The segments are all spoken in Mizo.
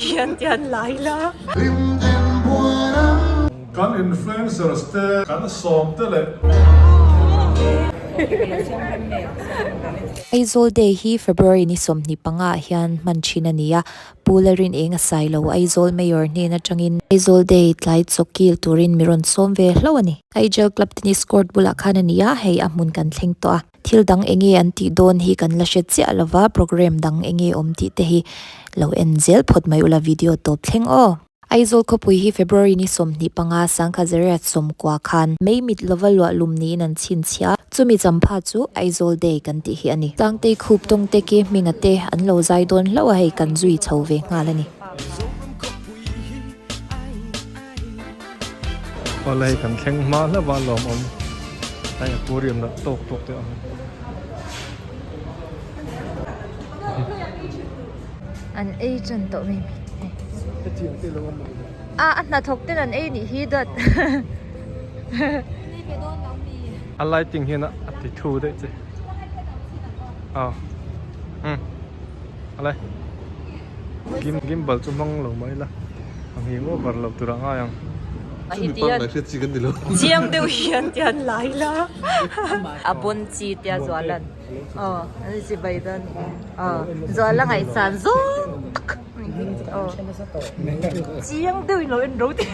Hian tian lai la. Kan influencers te kan sawm te leh. Aizawl Day hi February ni 25 ah hian hman thin a ni a, Pu Larin eng a sai lo Aizawl Mayor hnen atangin Aizawl Day tlai chaw kil turin mi rawn sawm ve hlauh a ni. Aijal Club Tennis Court bulah khan a ni a, hei a hmun kan thleng tawh a. Thil dang enge an tih dawn hi kan la hre chiah lova, programme dang enge awm tih te hi lo en zel phawt mai ula video tawp thleng aw. Aizawl khawpui hi February ni 25 sangkha zariat 90 khan mei mit lova luah lum niin an chhinchhiah a, chumi champha chu Aizawl Day kan tih hi a ni. Tlangtei khup tawngte ke hminga te an lo zai dawn hlauh a hei kan zui chho ve nghal a ni. Awle hei kan thleng hma hlauh a lawmawm hei a purium lah tawk tawk te a awm. An ei tan tawh mai hei. A a hnathawk ten an ei nih hi dawt. A lighting hian a ti thu daih che. Aw umm awle. Gim gimbal chu hmang lo mai la a nghing over lo tur a ngai ang. Chiang deuh hian tian lai la a bon chi tia zualan aw an chi bai dawn aw zuala ngaihsan zawng tak aw chiang deuh in lo en ro teh.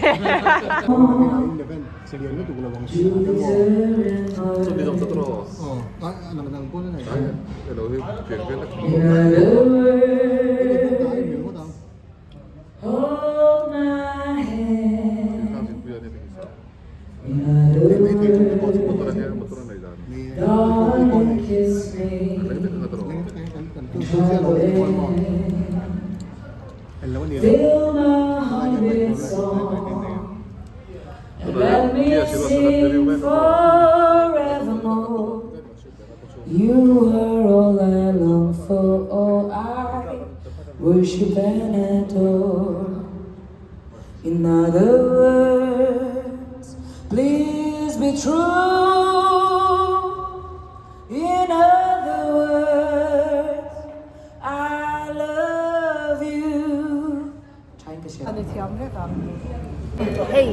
Hei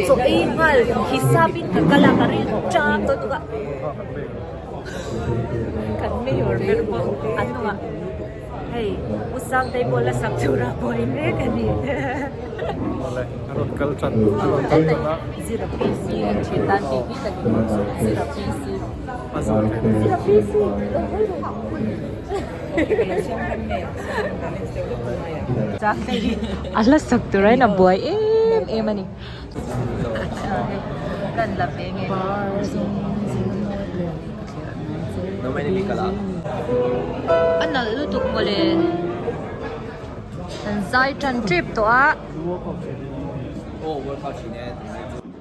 chaw ei nghal hisap in ka kal a ka ri ṭam tawh tuk a kan mayor ber pawh an hnungah hei u Sangtei pawh la sak tur a buai mek a ni. Awle a rawn kal ṭan a rawn kal ṭan a. Zira PC an ṭhin tan tih hi kan Zira PC. A zawh theih. Zira PC. A hla sak tur aiin a buai em em a ni. Kan la ve nge. A nalh lutuk mawle. An zai tan tep tawh a.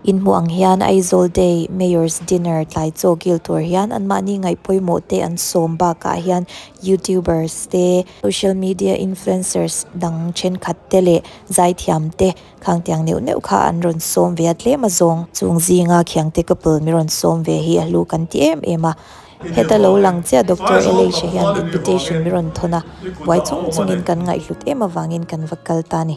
Inhmuh ang hian Aizawl Day Mayor's Dinner tlai chaw kil tur hian anmahni ngaih pawimawh te an sawm bakah hian Youtubers te, social media influencers dang thenkhat te leh zaithiam te khang tiang neuh neuh kha an rawn sawm ve a tlem a zawng. Chung zinga Khiangte couple mi rawn sawm ve hi a hlu kan ti em em a. Heta lo lang chiah Doctor Elisha hian invitation mi rawn thawn a, buai chung chungin kan ngaihhlut em avangin kan va kal ta a ni.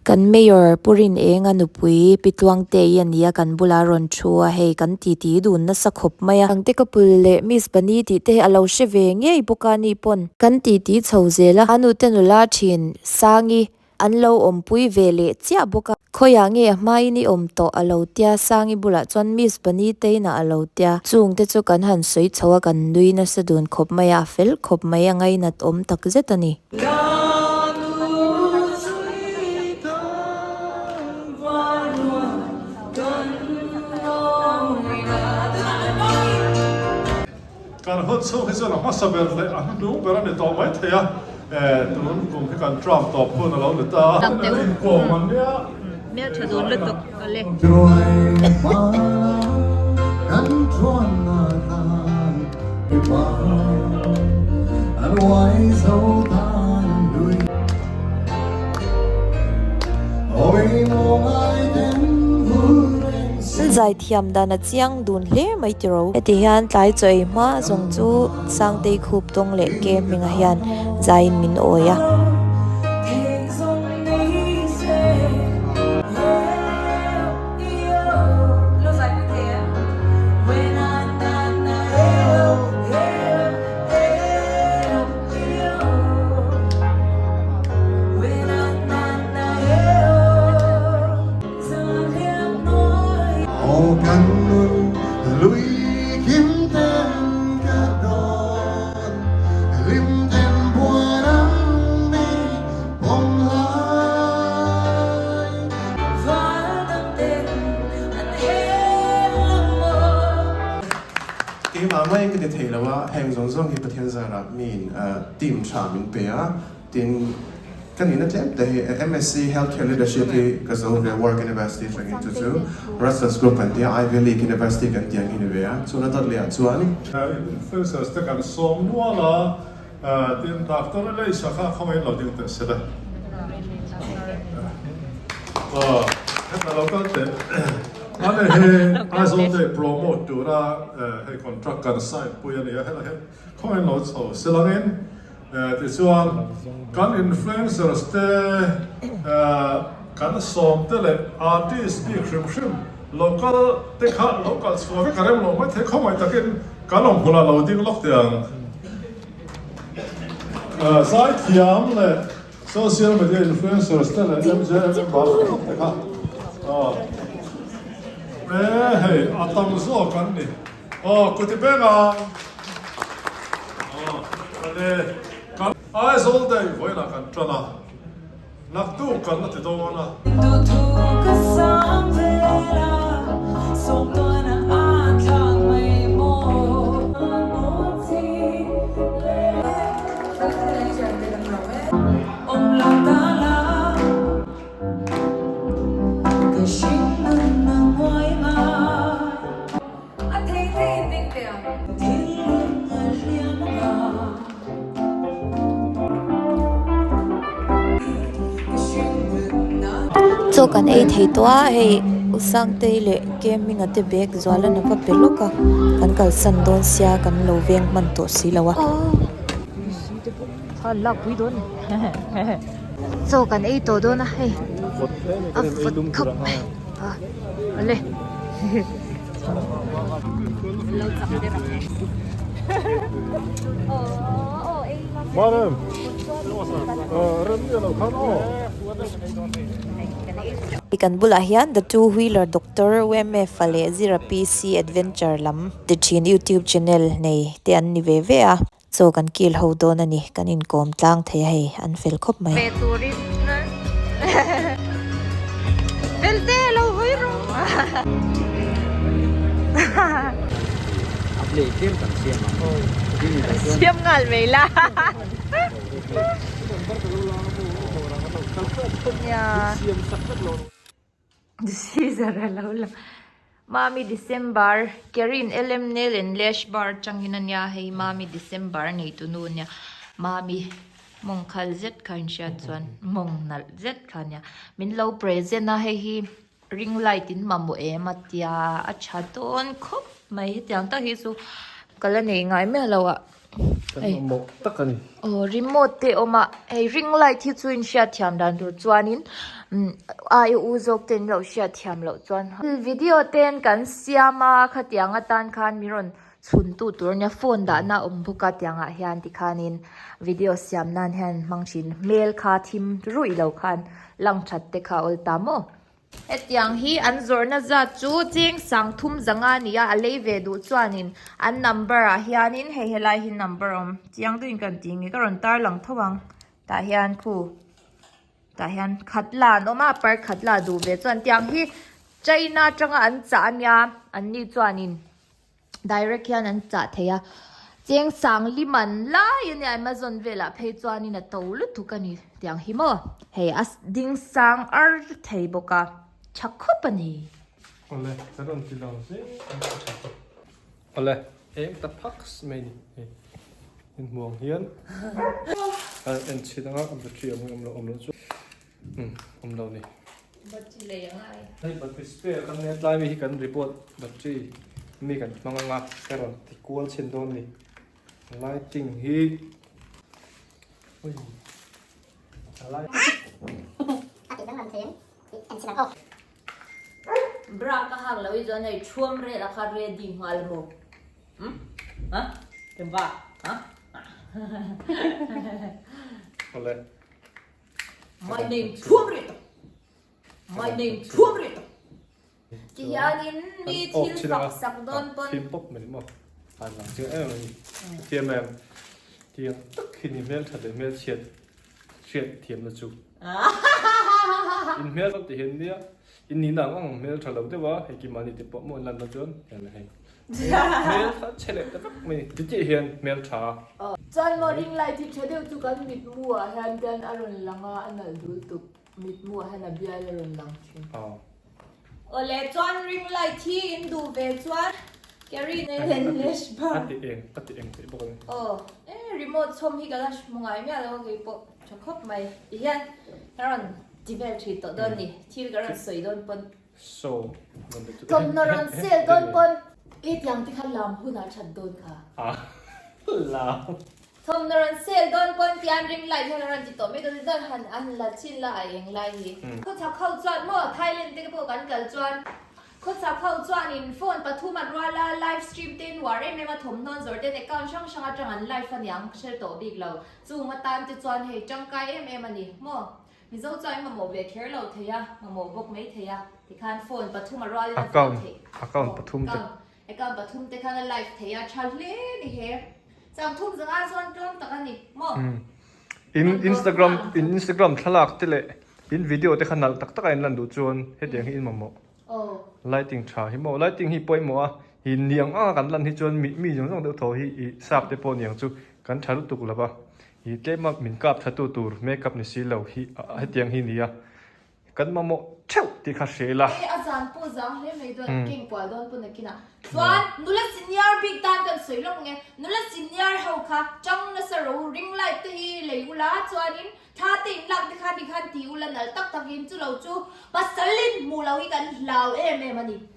Kan Mayor Pu Rinenga nupui Pi Tluangtei a nia kan bula rawn thu a, hei kan titi dun nasa khawp mai a. Thangte ka pul leh Miss Bani tih te hi a lo hre ve ngei bawk a ni pawn. Kan titi chho zel a, a nute nula thin Sangi. An lo awmpui ve leh chiah bawk a. Khawiah nge a hmain i awm tawh a lo tia, Sangi bulah chuan Miss Baniteina a lo tia. Chungte chu kan han sawi chho a, kan nui nasa dun khawp mai a, a fel khawp mai, a ngainat awm tak zet a ni. Kan hun chhung hi chuan a hmasa ber leh a hnuhnung ber a ni tawh mai thei a, tun kum hi kan term tawp hun a lo ni ta a, inkawm an nia. Hmeltha dun lutuk a le. Zaithiam dan a chiang dun hle mai tiro. Heti hian tlai chaw ei hma zawng chu Sangtei khup tawng leh ke hmingah hian zaiin min awi a. Keimah mai ka ti thei lo a, heng zawng zawng hi Pathian zarah miin team tha min pe a, tin ka nihna tlem te hi MSc Healthcare Leadership hi ka zo ve Warwick University atangin chu chu Russell's Group kan tia Ivy League University kan tih ang hi ni ve a, chuna dawt leh ah chuan. Influencers te kan sawm nual a. Tin, Doctor Elisha kha khawngaih lo ding teh sela. Heta lo kal teh. Ane hi Aizawl Day promote tura hei contract kan sign pui a ni a, heta hian khawngaih lo chho silangin tichuan kan influencers te kan sawm te leh artist bik hrim hrim local te kha lo kal chhuah vek a rem lo maithei khawngaih takin kan awm hmunah lo ding lawk teh ang. Zaithiam leh social media influencers te leh MJM member te kha e hei a tam zawk an ni. Aw kuti benga ale kan Aizawl Day vawiinah kan tan a. Naktuk kan la ti dawn a. Chaw kan ei thei tawh a hei U Sangtei leh Ke Hminga te bag zual an va pe lawk a kan kalsan dawn sia kan lo veng hman tawh si lo a. Chaw kan ei tawh dawn a hei a vawt khawp mai a awle. Kan bulah hian The Two Wheeler Doctor UMF-a leh Zira PC Adventure lam ti thin YouTube channel nei te an ni ve ve a. Chaw kan kil ho dawn a ni, kan inkawm tlang thei a hei, an fel khawp mai. Ve turin fel te lo hawi rawh. Siam nghal mai la. Caesar a lo lang. Mami December, Kerin LM Nail and Lash Bar atangin a nia hei Mami December nei tu nu nia. Mami mawng khal zet kha in hriat chuan mawng nalh zet kha nia. Min lo present a hei hi ring light in mamawh em a tia a tha dawn khawp mai hetiang tak hi chu ka la nei ngai miah lo a. Kan mamawh tak a ni. Aw remote te a awm a, hei ring light hi chu in hriatthiam dan tur chuanin ai u zawk te in lo hriatthiam loh chuan video ten kan siam a khatiang atan khan mi rawn. Chhun tu tur ania phone dahna a awm bawk a tiang ah hian tikhanin video siam nan hian hmang thin hmel kha thim ruih lo khan lang that te kha a awl ta maw. Hetiang hi an zawrhna zat chu cheng sang thum zanga a ni a, a lei ve duh chuanin an number ah hianin hei helai hi number a awm chiang deuhin kan tih nge ka rawn tar lang tho ang tah hian khu tah hian khat la an awm a par khat la duh ve chuan tiang hi China atanga an chah ania an ni chuanin. Direct hian an chah thei a, cheng sang li man lai a nia Amazon velah phei chuanin a to lutuk a ni tiang hi maw hei a ding sang ar thei bawk a tha khawp a ni. Awle ka rawn ti lo zing awle eng ta phak mai ni hei in hmuh ang hian a en chhin anga a battery awm awm lo awm lo chu umm awm lo ni. Battery lei a ngai. Hei battery spare kan nia tlai mi hi kan report battery mi kan hmang anga ka rawn ti kual chhin dawn ni lighting hi ui a light Bra ka hak lo hi chuan hei thuam rel a kha ready nghal maw umm ha tlangva ha Awle. My name thuam rih tak. My name thuam rih tak. Ti hianin mi thil fak sak dawn pawn. Thim pawp mai maw. An lang chiang em a ni. Thiam em. Tiang tak hi ni hmel that leh hmel chhiat hriat thiam na chu. In hmel ti hian nia in nihna ang ang hmel tha lo deuh a hei ki mahni te pawh maw an lan na chuan hian hei. Hmel kha chhe leh ta vek mai ni. Titih hian hmel tha. Chuan maw ring light hi tha deuh chu kan mitmu ah hian ten a rawn lang a, a nalh dul tuk. Mitmu ah hian a bial a rawn lang thin. Awle chuan ring light hi in duh ve chuan Carry nei len lesh bar. A ti eng, a ti eng theih bawk a ni. Aw, e remote chhawm hi ka la hmu ngai miah lo a keipawh tha khawp mai. Tihian ka rawn ti vel thin tawh dawn ni, thil ka rawn sawi dawn pawn. So, Thawmhnaw rawn sel dawn pawn i tiang te kha lam hunah that dawn kha. Ah, lam. Thawmhnaw rawn sel dawn pawn tian ring light hian a rawn ti tawh mai dawn chuan han han la chhin la a eng lai hi. Khawchhak ho chuan maw Thailand te pawh kan kal chuan khawchhak ho chuanin phone pathum an rual a, live stream te nuar em em a thawmhnaw an zawrh ten account hrang hrang atang an live a niang hre tawh bik lo. Chung atan te chuan hei tangkai em em a ni maw. Mizo chuan mamawh ve kher lo thei a, mamawh bawk mai thei a, tikhan phone pathum a rualin a phone theih. Account pathum te. Account pathum te khan a live thei a, tha hle ni he. Chang thum zanga chuan tlawm tak a ni maw? In Instagram in Instagram thlalak te leh in video te kha nalh tak tak a in lan duh chuan hetiang hi in mamawh. Lighting tha hi maw? Lighting hi pawimawh a, hi niang anga kan lan hi chuan mi mi zawng zawng deuh tho hi i sap te pawh niang chu kan tha lutuk lo va. Hi tlema min kap tha tu tur makeup ni si lo hi hetiang hi nia kan mamawh theuh tih kha hria ila. Hei a zan pawh zang hle mai dawn keng kual dawn pawn nakinah chuan nula senior bik tan kan sawi lawk nge nula senior ho kha chang nasa ro ring light te hi lei ula chuanin thla te in lak te khan tikhan ti ula nalh tak takin chulo chu pasal in hmuh loh hi kan hlau em em a ni.